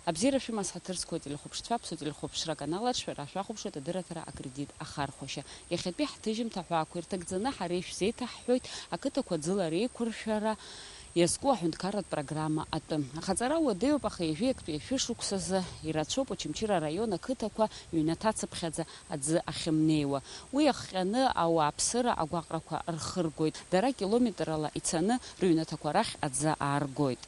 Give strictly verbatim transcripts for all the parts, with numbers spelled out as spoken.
Абзиара шәымаз ҳаҭыр зқәу ателехәаԥшцәа, Аԥсуа телехәаԥшра аканал аҿы шәара шәахәаԥшуеит адырраҭара акредит ахархәашьа. Иахьатәи ҳҭыжьымҭа ҳәаақәа ирҭагӡаны ҳара ишәзеиҭаҳҳәоит ақыҭақәа ӡыла реиқәыршәара иазку аҳәынҭқарратә программа атәы. Ахаҵара уадаҩуп, аха ҩажәи актәи ашәышықәсазы ирацәоуп Очамчыра араион ақыҭақәа ҩнаҭацыԥхьаӡа аӡы ахьымнеиуа. Уи иахҟьаны ауааԥсыра агәаҟрақәа рхыргоит. Дара километрала ицаны рыҩнаҭақәа рахь аӡы ааргоит.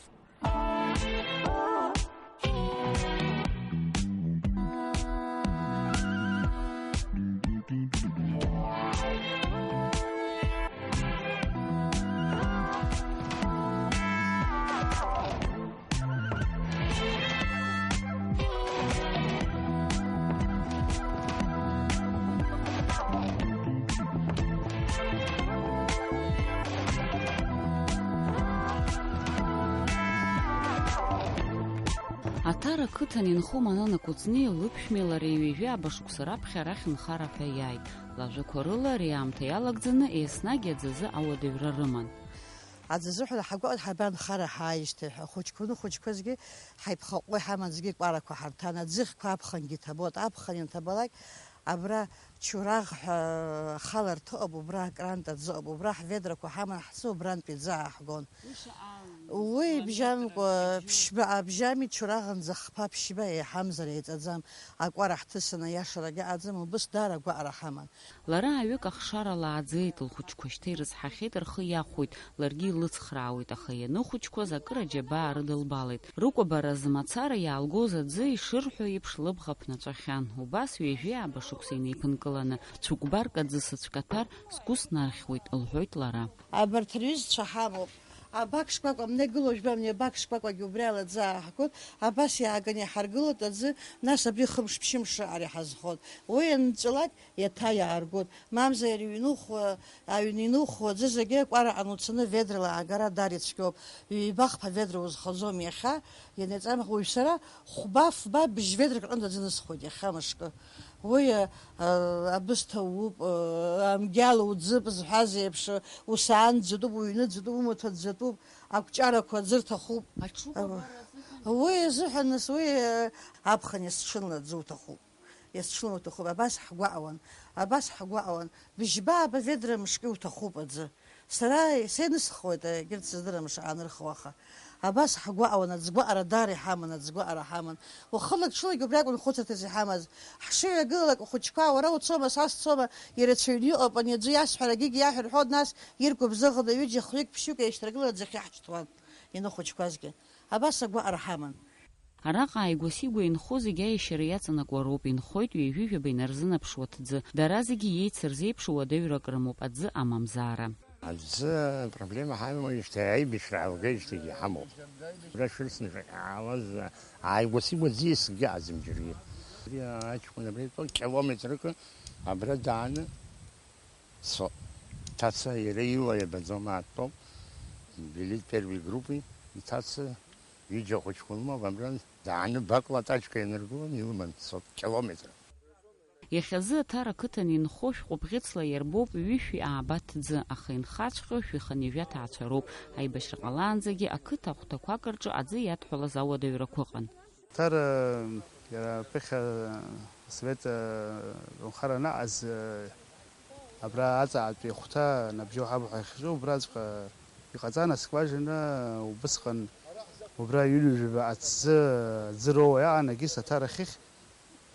Аҭара қыҭан инхо Манана Кәыҵниа лыԥшәмеи лареи ҩажәи ааба шықәса раԥхьа арахь нхара ҳәа иааит. Лажәақәа рыла, ари аамҭа иалагӡаны еснагь аӡазы ауадаҩра рыман. Аӡазы ҳәа ҳагәаҟит ҳабанхара ҳааижьҭеи ҳәа. Хәыҷқәа, ныхәыҷқәазгьы ҳаиԥхаҟәҟәа иҳаман, зегьы кәарақәа ҳарҭан, аӡыхьқәа аԥхынгьы иҭабон, аԥхын ианҭабалак, абра Чурах ҳәа ахаларҭа ыҟоуп, убра акран аӡы ыҟоуп, убра ҳведрақәа ҳаман ҳцо, убрантәи аӡы ааҳгон. Уи шаҟа алан, уи бжьамкәа, ԥшьба абжьами, Чураҟынӡа хԥа ԥшьба еиҳамзар еиҵаӡам, акәара ҳҭысын, аиашарагьы аӡам, убыс даара агәаҟра ҳаман. Лара аҩык ахшара лааӡеит, лхәыҷқәа шьҭа ирызҳахьеит, рхы иахәоит, ларгьы илыцхраауеит, аха ианыхәыҷқәаз акыр аџьабаа рыдылбалеит. Рыкәабаразы мацара иаалгоз аӡы, ишырҳәо еиԥш, лыбӷа ԥнаҵәахьан. Убас ҩажәи ааба шықәса инеиԥынкыланы, цәыкәбарк аӡы сыцәкаҭәар, сгәы снархьуеит, лҳәоит лара. Абарҭ рҩызцәа ҳамоуп. Абак шкәакәа мны игылоу жәба мни абак шкәакәагьы убри ала аӡы ааҳгоит, абас иааганы иҳаргылоит аӡы, нас абри хымш-ԥшьымш аҟара иҳазхоит. Уи анҵәалак, еиҭа иааргоит. Мамзар иҩнухуа, аҩн инухуа аӡы зегьы акәараҟны уцаны ведрала аагара даара ицәгьоуп. Ҩба-хԥа ведра узхаӡом иахьа, ианеҵамх уаҩ сара хәба-фба быжь ведрак рҟынӡа аӡы нысхуеит иахьа мышкы. Уи, а, абысҭа ууп, а, амгьал уӡып зҳәаз еиԥш, усаан ӡатәуп, уҩны ӡатәуп, умаҭәа ӡатәуп, акәҷарақәа аӡы рҭахуп. Аҽыкәабара азыҳәан? Уи азыҳәан, нас, уи, а, аԥхын есҽынла аӡы уҭахуп. Есҽны уҭахуп, абас ҳгәаҟуан, абас ҳгәаҟуан, быжьба-ааба ведра мышкы уҭахуп аӡы. Сара сеинысхуеит, егьырҭ сыздырам шаҟа анырхуа, аха абас ҳгәаҟуан, аӡгәаҟра даара иҳаман, аӡгәаҟра ҳаман. Уахынлак-ҽынлак убри акәын хәыцырҭас иҳамаз. Ҳшыҩагылалак ахәыҷқәа, уара уцома, са сцома, ирацәаҩны иҟоуп, ани аӡәы иасҳәарагьы иаҳәа рҳәон, нас иргәыбзыӷны ҩыџьа хҩык-ԥшьҩык еишьҭаргылаӡа иахьаҳшьҭуан, иныхәыҷқәазгьы. Абас агәаҟра ҳаман. Араҟа ааигәа-сигәа инхо зегьы аиашьара иаҵанакуа роуп, инхоит ҩажәи жәаба инарзынаԥшуа ҭӡы. Дара зегьы иеицырзеиԥшу уадаҩрак рымоуп, аӡы амамзаара. Аӡы апроблема ҳамоуижьҭеи аибашьра ҳалгеижьҭеигьы ҳамоуп. Абра шәырсны шәахьаауаз, ааигәа-сигәа ӡиасгьы аӡым џьаргьы. Абри аҷкәын абра итәоу километракы абра дааны дцо-, ҭаца иара ила иабаӡом, ааҭтәоуп, билет первой группы, иҭаца ҩыџьа ахәыҷқәа лымоуп, абра дааны бакла атачка ианыргылон, илыман дцот, километр. Иахьазы Аҭара қыҭан инхо шәҟәы бӷьыцла иарбоуп ҩышәи ааба ҭӡы, аха инхаҵәҟьоу шәи хынҩажәа ҭаацәа роуп. Аибашьра ҟалаанӡагьы ақыҭа ахәҭақәак рҿы аӡы иадҳәалаз ауадаҩрақәа ыҟан. Ҭара иара аԥыхьа асовет, э, нхара анаҟаз, э, абра аҵаатәи ахәҭа набжьоу ҳаб ҳәа иахьаҿу убраҵәҟьа иҟаҵан, аскважина убысҟан убра ҩынҩажәаба аҭӡы, аӡы роуа иаҟан, егьыс Аҭара хыхь,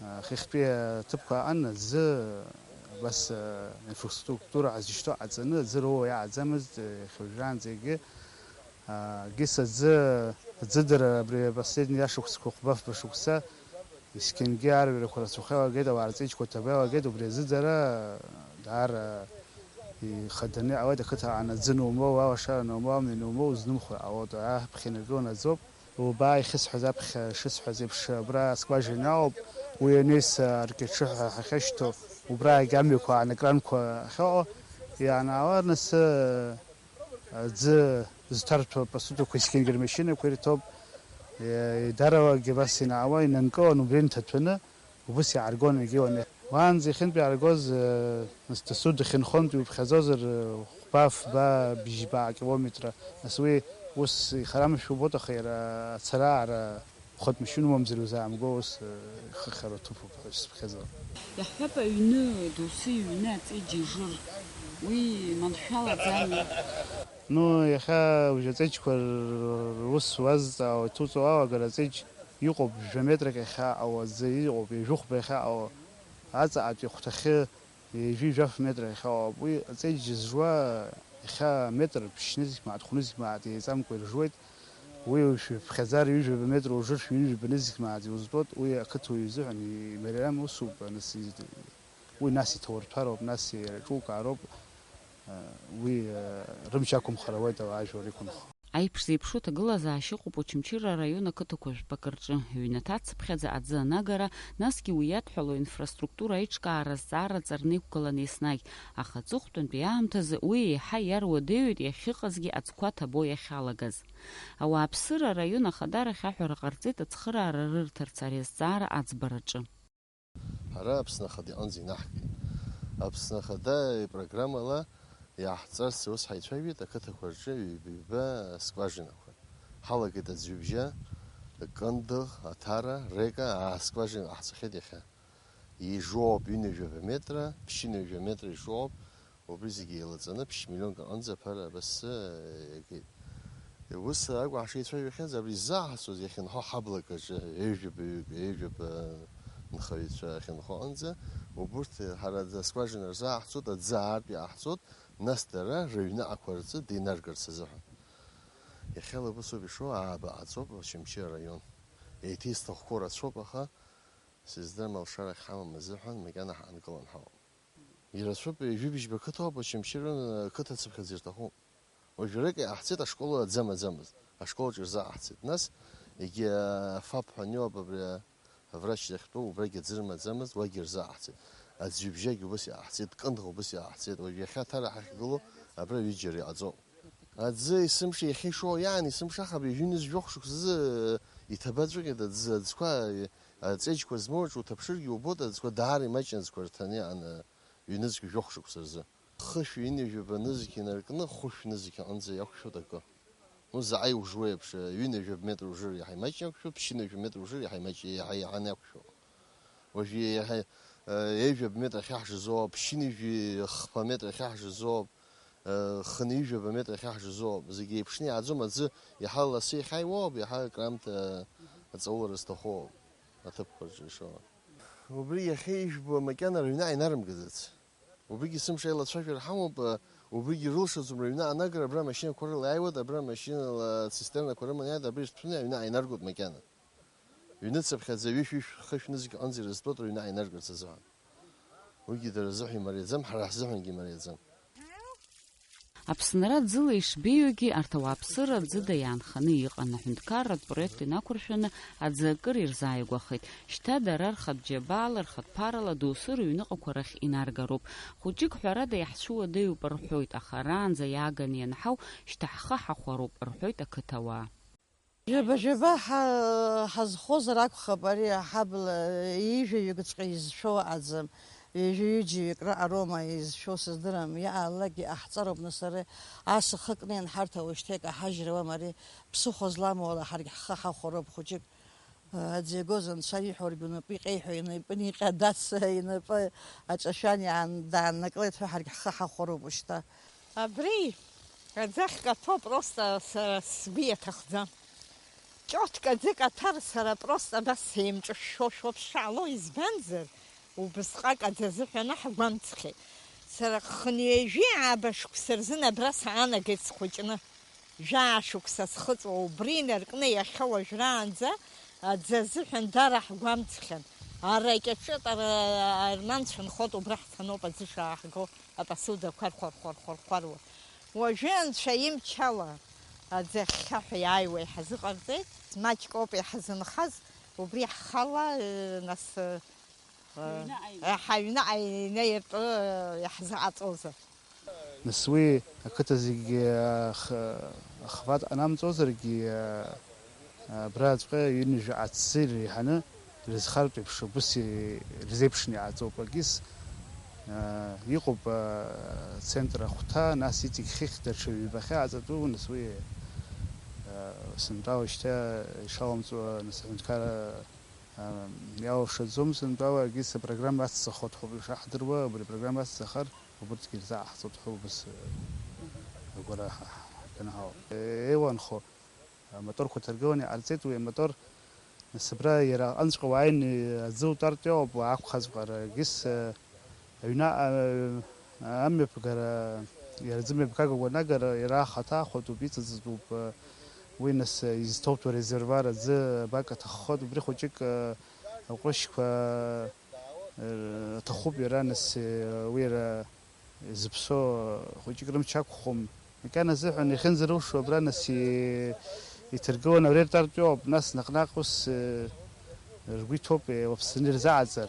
э, хыхьтәи аҭыԥқәа аҟан аӡы, абас, э, инфраструктура ҳазышьҭоу ҟаҵаны аӡы роуа иаҟаӡамызт, э, иахьуажәраанӡагьы. Гиса аӡы, аӡыдара абри апоследни ашықәсқәа хәба-фба шықәса, есқьынгьы арҩарақәа рацәахо иалагеит, ауаа рҵеиџьқәа ҭаба иалагеит, убри азыӡара даара ихаданы иҟалеит, ақыҭа анаӡын умоу, алашара умоу, амҩан умоу, узнымхо иҟалоит, аҳаԥхьа инаркыланы аӡоуп. Убаа ихьысҳәаз аԥхьа шысҳәаз еиԥш, абра аскважина ауп, уи анеис аркьаҿы ҳәа ҳахьашьҭоу, убраагь амҩақәа аанакранқәа ахьыҟоу, ианаалар нас, аӡы зҭарҭәо апосудақәа, есқьынгьы рмашьынақәа ирҭоуп. Еидаралагьы абас инаауа, инанкылан, убри инҭаҭәаны, убыс иааргон егьи уанеи. Уаанӡа иахьынтә иааргоз, нас дасу дахьынхонтә иуԥхьаӡозар, хәба, фба, бжьба километра, нас уи ус ихарамшәа убоит, аха иара ацара-аара Хатә машьына умамзар иузаамго ус, э, ихыхьароу ҭыԥуп ҳәа сыԥхьаӡон. Иаҳҳәап, аҩны, доусы иҩны аҵеиџь ижыр, уи маншәалаӡами? Ну, иахьа уажә аҵеиџьқәа р-, рус уазҵаауа, иҭуҵо алагар аҵеиџь иҟоуп жәа метрак иахьаҟоу аӡы, иҟоуп ҩажәихәба иахьаҟоу аҵаҟатәи ахәҭахьы. Ҩажәи жәаф метра иахьа ауп. Уи аҵеиџь зжуа иахьа метр ԥшьнызқь мааҭ, хәнызқь мааҭ еиҵамкәа иржуеит. Уи шәыԥхьаӡара ҩажәа метр ужыр, шәи ҩажәа нызқь мааҭ иузтәоит. Уи ақыҭауаҩ изыҳәан имариам усуп, нас из-, уи нас иҭауарҭәароуп, нас иара ҿукаароуп. Уи, рымч ақәымхар ауеит ажәлар иқәынхо. Аиԥш зеиԥшу аҭагылазаашьа ыҟоуп Очамчыра араион ақыҭақәа жәпакы рҿы, ҩнаҭа ацыԥхьаӡа аӡы анагара, насгьы уи иадҳәалоу инфраструктура аиҿкаара азҵаара ҵарны иқәгылан еснагь, аха аҵыхәтәантәи аамҭазы уи еиҳа иаруадаҩуеит иахьыҟазгьы аӡқәа ҭабо иахьалагаз. Ауааԥсыра араион ахадарахь аҳәара ҟарҵеит ацхыраара рырҭарц ари азҵаара аӡбараҿы. Ҳара Аԥсны Ахада иҟынӡа инаҳгеит. Аԥсны Ахада ипрограммала иаҳҵарц ус ҳаицәажәеит ақыҭақәа рҿы ҩба-ҩба скважинақәа. Ҳалагеит Аӡҩыбжьа, Кындыӷ, Аҭара, Река, аа скважина ҟаҳҵахьеит иахьа. Ижоуп ҩынҩажәаба метра, ԥшьынҩажәа метра ижоуп. Убри зегьы еилаҵаны ԥшь миллионк аҟынӡа аԥара абас, э, иагеит. Ус акәу ҳшеицәажәахьаз, абри ззааҳацоз иахьынхо ҳаблак аҿы ҩажәаба, ҩажәаба нхаҩцәа ахьынхо аҟынӡа, убурҭ ҳара аӡы аскважина рзааҳцоит, аӡы аартә иааҳцоит, нас дара рыҩныҟақәа рзы деинаргарц азыҳәан. Иахьала убыс ауп ишыҟоу, ааба ҟаҵоуп Очамчыра араион. Еиҭа исҭахқәоу рацәоуп, аха сыздырам, алшара ахьҳамам азыҳәан макьана ҳаанкылан ҳауп. Ирацәоуп, ҩажәи быжьба қыҭа ауп, Очамчыра район қыҭа цыԥхьаӡа ирҭахуп. Уажәы Река иҟаҳҵеит ашкол аӡы амаӡамыз, ашкол аҿы ирзааҳцеит. Нас егьи афап ҳәа анеиуап абри аврач дахьтәоу, убрагьы аӡы рымаӡамызт, уагьы ирзааҳцеит. Аӡҩыбжьагь убыс иҟаҳҵеит, Кындыӷ убыс иҟаҳҵеит. Уажә иахьа Аҭара ҳахьгылоу абра ҩыџьара иҟаҵоуп. Аӡы есымша иахьа ишоу иаан, есымша ахаба ҩынызжәохә шықәсазы иҭабаҵәҟьеит аӡы, аӡқәа, аҵеиџьқәа змоу аҿы уҭаԥшыргьы убоит, аӡқәа даара имаҷын, аӡқәа рҭаны иаан, ҩнызқь жәохә шықәса рзы. Хышә ҩынҩажәаба нызқь инаркны, хәышә нызқь аҟынӡа иақәшәоит акы. Ус заҟа иужуеи еиԥш, ҩынҩажәаба метр ужыр иаҳа имаҷны иақәшәоит, ԥшьынҩажәа метр ужыр иаҳа имаҷ-, иаҳа иаҳаны иақәшәоуп. Уажә иаҳа, э, ҩажәаба метр ахьаҳжызоуп, ԥшьынҩажәи хԥа метр ахьаҳжызоуп, э, хынҩажәаба метр ахьаҳжызоуп. Зегь еиԥшны иааӡом, аӡы иаҳа лассы иахьааиуоуп, иаҳа акраамҭа аҵаулара зҭаху аҭыԥқәа рҿы ишоуа. Убри иахьа ижәбо макьана рыҩны ааинарымгаӡац. Убригьы сымш аилацәажәара ҳамоуп, убригьы рылшаӡом рыҩны аанагара, абра амашьынақәа рыла иааиуеит, абра амашьынала цистернақәа рыманы иааиуеит, абри рҭәны аҩны ааинаргоит макьана. Ҩныцыԥхьаӡа ҩышә-ҩышә хышә нызқь аҟынӡа ирызтәоит рыҩны ааинаргарц азыҳәан. Уигьы дара рзыҳәа имариаӡам, ҳара ҳзыҳәангьы имариаӡам. Аԥсынра ӡыла ишбеиоугьы, арҭ ауааԥсыра ӡыда иаанханы иҟан, аҳәынҭқарратә проект инақәыршәаны аӡы акыр ирзааигәахеит. Шьҭа дара рхатә џьабаала, рхатә ԥарала доусы рыҩныҟақәа рахь инаргароуп. Хәыҷык, ҳәарада, иаҳцәыуадаҩуп рҳәоит, аха араанӡа иааганы ианҳау, шьҭа ҳхы ҳахәароуп, рҳәоит ақыҭауаа. Жәаба-жәаба ҳа-, ҳазхозар акәхап, ари аҳабла ҩажәаҩыкҵәҟьа изшәо аӡы, ҩажәаҩыџьаҩык раҟароума изшәо сыздырам, иааллакгьы ҟаҳҵароуп, нас ара ас ахы кны ианҳарҭа уажәшьҭа икаҳажьыр ауам, ари ԥсыхәа зламоу ала ҳаргь ҳхы ҳахәароуп хәыҷык. Аӡы иагоз анцәа иҳәо ргәы напы иҟеиҳәо, инапы иҟьа дац, инапы аҿашәан иаан-, дааннакылеит ҳәа ҳаргь ҳхы ҳахәароуп уажәшьҭа. Абри аӡы ахькаҭәо просто сара сгәы иаҭахӡам. Ҷоҭк аӡы каҭәар сара просто абас сеимҿышәшәо шәоуп сшаало, избанзар, убысҟак аӡы азыҳәан ҳгәамҵхьеит. Сара хынҩажәи ааба шықәса рзын абра саанагеит схәыҷны. Жәаа шықәса схыҵуа убри инаркны иахьа уажәраанӡа аӡы азыҳәан дара ҳгәамҵхьан. Аракьаҿы ара-, арманцәа нхоит, убра ҳцаноуп аӡы шааҳго апосудақәа рхәархәархәархәаруа. Уажәы Анцәа имчала аӡы ахьхьаҳәа иааиуа иҳазыҟарҵеит. Маҷк ауп иҳазынхаз, убри ҳхала, э, нас, э, Ҳаҩны ааины. Ҳаҩны ааины иаартны иаҳзыҟаҵозар. Нас уи ақыҭа зегьы ах-, ахват ҟанамҵозаргьы, абраҵәҟьа ҩынҩажәа аҭӡы иреиҳаны ирызхартә еиԥш убыс и-, ирзеиԥшны иааӡоуп. Агьыс, иҟоуп, центр ахәҭа, нас иҵегь хыхь даҽа ҩба ахьааҵатәу, нас уи, Сынтәа уажәшьҭа ишалымҵуа, нас, аҳәынҭқарра, а, иалшаӡом. Сынтәалагьы сыпрограмма ацҵахоит ҳәа ишаҳдыруа, убри апрограмма ацҵахар, убырҭгьы ирзааҳҵоит ҳәа убас, э, агәара ҳ-, ҳ-, ҳганы ҳауп. Еиланхо, амоторқәа ҭаргыланы иҟарҵеит уи амотор. Нас абра иара аҟынҵәҟьа уааины аӡы утәартә иоуп, уаақәхаҵәҟьарагьы с-, аҩнаҟа, а, амҩаԥгара, иара аӡы мҩаԥгагоуп уанагара, иара ахаҭа ахәатәуп, иҵыҵытәуп, а, уи нас, а, изҭоуҭәу резервуар аӡы абак аҭаххоит, убри хәыҷык, а, аҟәрышьқәа, а, аҭахуп иара, нас, а, уи иара зыԥсоу хәыҷык рымч ақәхом. Макьаназыҳәан, иахьынӡарылшо абра нас и-, иҭаргыланы абра иртәартә иоуп, нас наҟ-наҟ ус, э, ргәы иҭоуп, э, уаԥсаны ирзааӡар.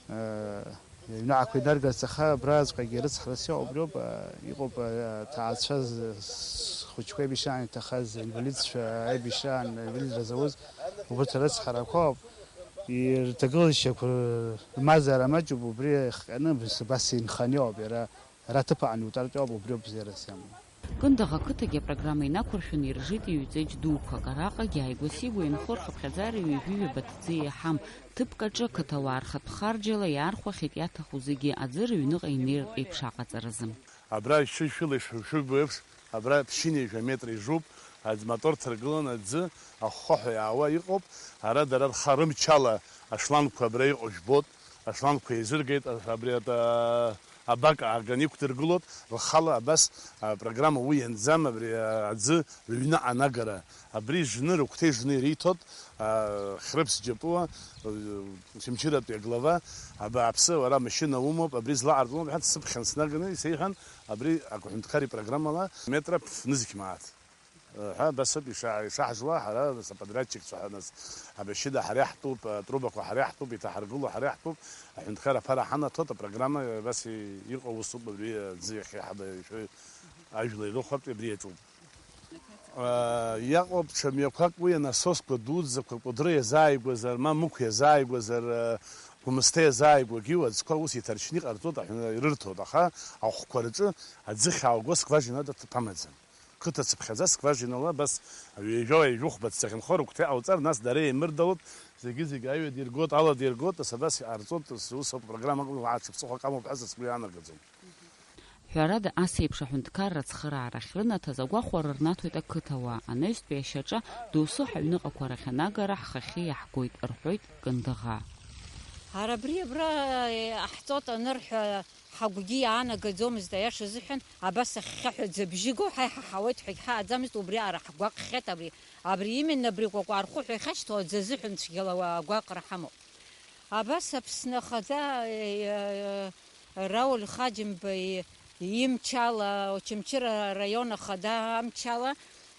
Э, аҩнаҟақәа инаргарц аха абраҵәҟьагьы рыцҳарас иҟоу убриоуп, э, иҟоуп, э, аҭаацәа з-, зхәыҷқәа еибашьраан иҭахаз, аинвалидцәа аибашьраан, аинвалидра зауз, убырҭ арыцҳарақәа ауп. Ирҭагылашьақәа рмазара маҷуп, убри ихҟьаны абас инханы иҟоуп иара. Ара аҭыԥ аан иутәартә иоуп, убриоуп бзиарас иамоу. Кындыӷ ақыҭагьы апрограмма инақәыршәаны иржит ҩ-ҵеџь дуқәак. Араҟагьы ааигәа-сигәа инхо рхыԥхьаӡара ҩажәи ҩба ҭӡы иаҳам. Ҭыԥк аҿы ақыҭауаа рхатә харџьала иаархәахьеит иаҭаху зегьы аӡы рыҩныҟа инеиртә еиԥш аҟаҵаразы. Абра шәышәыла ишышәыбо еиԥш, абра ԥшьынҩажәа метра ижуп, аӡ-, мотор ҭаргыланы аӡы ахәхәаҳәа иаауа иҟоуп. Ара дара рха рымчала ашлангқәа абра иҟоу жәбоит, ашлангқәа еизыргеит, абри ат-, абак ааганы иқәдыргылоит, рхала абас апрограмма уи ианӡам, абри аӡы рыҩны анагара. Абри жны, рыгәҭа ижны ириҭоит, а, Хьрыԥс Џьапуа, Очамчыратәи аглава, абааԥсы, уара амашьына умоуп, абри злаҟарҵом, ҳәа дсыԥхьан снаганы, исеиҳәан, абри аҳәынҭқар ипрограммала метра фнызқь мааҭ. Ҳәа абас ауп иша-, ишаҳжуа, ҳара нас аподриадчикцәа ҳәа нас, амашьына ҳара иаҳтәуп, атрубақәа ҳара иаҳтәуп, иҭаҳаргыло ҳара иаҳтәуп, аҳәынҭқар аԥара ҳанаҭоит, апрограмма абас и-, иҟоу усуп абри аӡы иахьа ҳада ишәои ажәла ирыхәартә абри иаҿуп. Иаҟоуп ҽа мҩақәак уи анасосқәа дуӡӡақәа Кәыдры иазааигәазар, ма Мықә иазааигәазар, Гәымсҭа иазааигәагьы уаҵәқәа ус иҭарчны иҟарҵоит, аҳәны ирырҭоит, аха ахәқәа рҿы аӡы хьаауго скважина ада ҭыԥ амаӡам. Қыҭа цыԥхьаӡа скважинала абас ҩажәа, ҩажәихәба дсахьынхо рыгәҭа иҟауҵар, нас дара еимырдалоит, зегьы-зегьы аҩадиргоит, аладиргоит, нас абас иҟарҵоит, ус ауп, программак уа ҽыԥсыхәак амоуп ҳәа са сгәы иаанагӡом. Ҳәарада, ас еиԥш аҳәынҭқарра ацхыраара ахьрынаҭаз агәахәара рнаҭоит ақыҭауаа, анаҩстәи ашьаҿа, досу ҳаҩныҟақәа рахь анагара ҳхахьы иаҳгоит, рҳәоит Кындыӷаа. Ара абри абра, е, ҳҵоит анырҳәа, ҳагәгьы иаанагаӡомызт, аиаша азыҳәан, абас ахьхьаҳәа ӡабжьы го ҳа иҳаҳауеит ҳәагь ҳааӡамызт, убри ара ҳгәаҟхьеит абри, абри именно абри Кәакәаа рхәы ҳәа ихьашьҭоу аӡы азыҳәан цәгьала агәаҟра ҳамоуп. Абас Аԥсны Ахада, е, е, Рауль Хаџьымба и-, имчала, Очамчыра араион Ахада амчала,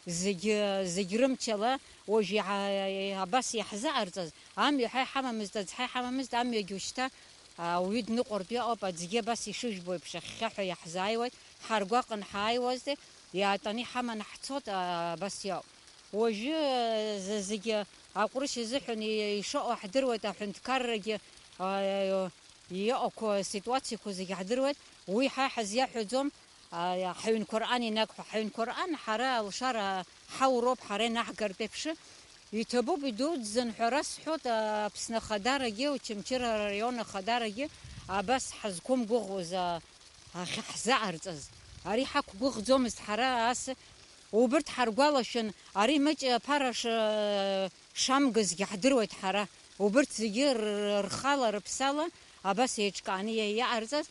зегьы, зегь рымчала, уажә иҳа-, абас иаҳзыҟарҵаз, амҩа ҳа иҳамамызт, аӡ ҳа иҳамамызт, амҩагьы ушьҭа, а, ауаҩы дныҟәартә иҟоуп, аӡгьы абас ишыжәбо еиԥш, ахьхьаҳәа иаҳзааиуеит, ҳаргәаҟын ҳааиуазтәи, иаатәаны иҳаманы ҳцот, а, абас иоуп. Уажәы, э, за-, зегьы аҟәрышь азыҳәан и-, ишыҟоу ҳдыруеит, аҳәынҭқаррагьы, а, иҟақәоу аситуациақәа зегьы ҳдыруеит. Уи ҳа ҳазиаҳәаӡом, а, ҳаҩнқәа рҟан инақәҳәа. Ҳаҩнқәа рҟан ҳара алшара ҳауроуп, ҳара инаҳгартә еиԥш. Иҭабуп, идуӡӡан ҳәа расҳәоит, а, Аԥсны Ахадарагьы, Очамчыра араион Ахадарагьы абас ҳазқәымгәыӷуаз, а, ахьаҳзаҟарҵаз. Ари ҳақәгәыӷӡомызт ҳара ас. Убырҭ ҳаргәалашәан, ари маҷ аԥара ш-, шамгазгьы ҳдыруеит ҳара. Убырҭ зегьы р-, рхала, рыԥсала абас еиҿкааны иа-, иаҟарҵаз.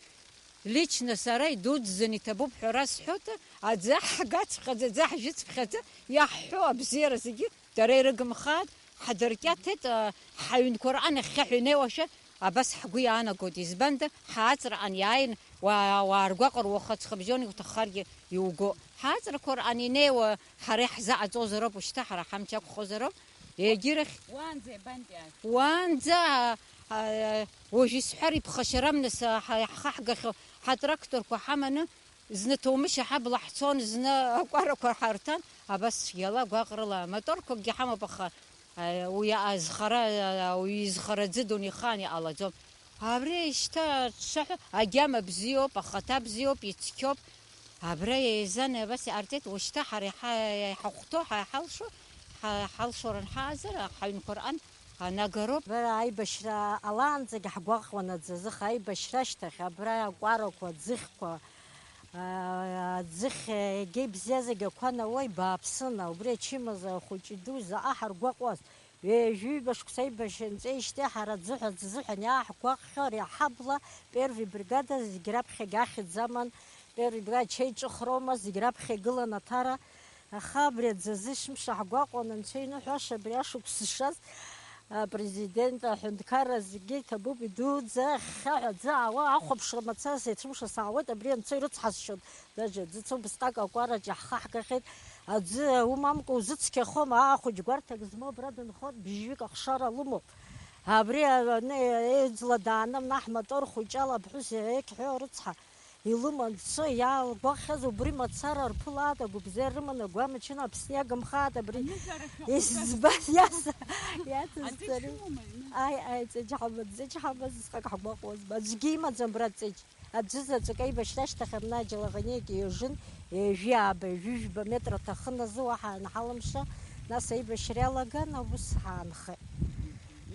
Лично сара идуӡӡан иҭабуп ҳәа расҳәоит, аӡы ҳгаҵәҟьаӡа, аӡы ҳжьыҵԥхьаӡа, иаҳҳәо абзиара зегьы дара ирыгымхааит, ҳдыркьаҭеит, а, ҳаҩнқәа рҟан ахьхьаҳәа инеиуашәа, абас ҳгәы иаанагоит, избанда, ҳааҵраҟан иааин, уа-, уааргәаҟыр, уаха ҵхыбжьон иуҭаххаргьы иуго. Ҳааҵрақәа рҟан инеиуа ҳара иаҳзаҟаҵозароуп, ушьҭа ҳара ҳамч ақәхозароуп, егьирахь. Уаанӡа иабантәи ааит? Уаанӡа, а, уажә исҳәар иԥхашьарам, нас, а, ҳа-, ҳхаҳгахьоу ҳатракторқәа ҳаманы, зны Ҭоумышь аҳабла ҳцон, зны акәарақәа ҳарҭан, абас цәгьала, гәаҟрыла. Моторқәакгьы ҳамоуп, аха, а, уи азхара, а, уи изхара аӡы дунеихаан иҟалаӡом. Абри шьҭа дшаҳәо, агьама бзиоуп, ахаҭа бзиоуп, ицқьоуп. Абра еизаны абас иҟарҵеит, ушьҭа ҳара иҳа-, иҳахәҭоу, ҳа иҳалшо, ҳа-, ҳалшо анҳаазар, ҳаҩнқәа рҟынтә анагароуп. Бара аибашьра ҟалаанӡагь ҳгәаҟуан аӡазых, аибашьра ашьҭахь абра акәарақәа, аӡыхьқәа, аа, аӡыхь егьа ибзиаз зегь ақәа науа ибааԥсына, убри ачымазара хәыҷы ду заҟа ҳаргәаҟуаз. Ҩажәи ҩба шықәса аибашьра нҵәеижьҭеи ҳара аӡыҳәа ӡызыҳәан иааҳгәаҟхьоу ари аҳабла первый бригада зегь раԥхьагьы ахьӡ аман, первый бригада ачеиҿыхроума, зегь раԥхьа игылан аҭара. Аха абри аӡазы шымша ҳгәаҟуан, анцәа иныҳәаша абри ашықәс зшаз, апрезидент, аҳәынҭқарра зегьы иҭабуп, идуӡӡа, ахьхьаҳәа аӡы аауа, ахәаԥшра мацара сеицәымшәо саауеит, абри анцәа ирыцҳасшьон. Даже аӡы цо убысҟак акәараҿ иаҳхаҳгахьеит. Аӡы умамкәа узыцқьахом, аа, хәыҷ гәарҭак змоу абра дынхоит, бжьҩык ахшара лымоуп. Абри, а, аны, еиҵла даанымнаҳ, мотор хәыҷала аԥҳәыс еиқьҳәа рыцҳа илыман дцо, иаалгәахьаз убри мацара рԥылаат, агәыбзиара рыманы агәамчын Аԥсны иагымхааит абри. Аныҳәарахьы избаз иаса, иацызҵари? Аҵеџь ҳамоума аҩны? Аи, аи, ҵеџь ҳамаӡ, ҵеџь ҳамаӡ, усҟак ҳгәаҟуазма? Аӡәгьы имаӡам абра ҵеџь. Аӡәы заҵәык аибашьра ашьҭахь абна аџьалаӷьаниагьы ҩажәин, ҩажәи ааба, ҩажәи жәба метра аҭахын азы уаҳа ианҳалымша, нас аибашьра иалаган, аус ҳаанхеит.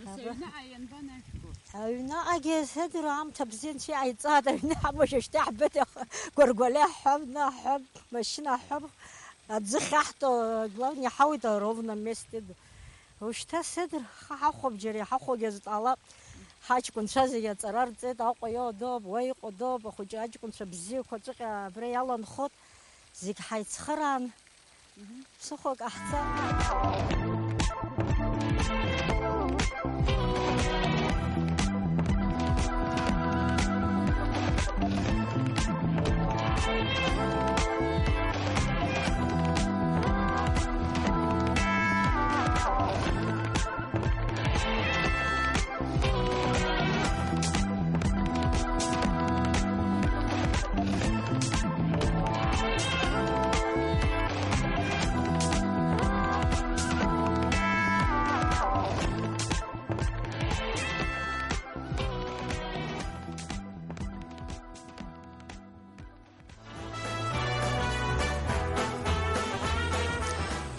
Нас аба- аҩныҟа ианбанашәго? Аҩныҟагьы сыдыруа аамҭа бзиа анцәа иҟаиҵааит, аҩны ҳамоушәа шьҭа иаҳбеит, аха гәаргәалиа ҳҳәап, наҳҳәап, машьына ҳҳәап, аӡы ахьаҳҭо, главное, иҳауеит ровно месте. Ушьҭа седр ҳахәап, џьара иҳахәогьы азы дҟалап. Ҳаҷкәынцәа зегьы аҵара рҵеит, Аҟәа иоуа доуп, уа иҟоу доуп, ахәыҷы аҷкәынцәа бзиақәа ҵәҟьа абра иаланхот, зегь ҳаицхыраан, ԥсыхәак ҟаҳҵап.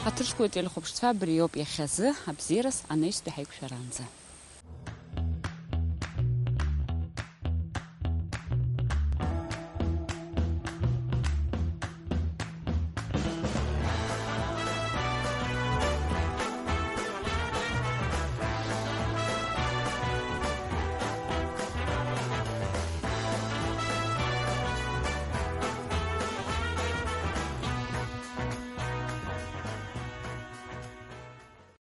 Ҳаҭыр зқәу ателехәаԥшцәа, абриоуп иахьазы, абзиараз анаҩстәи ҳаиқәшәараанӡа.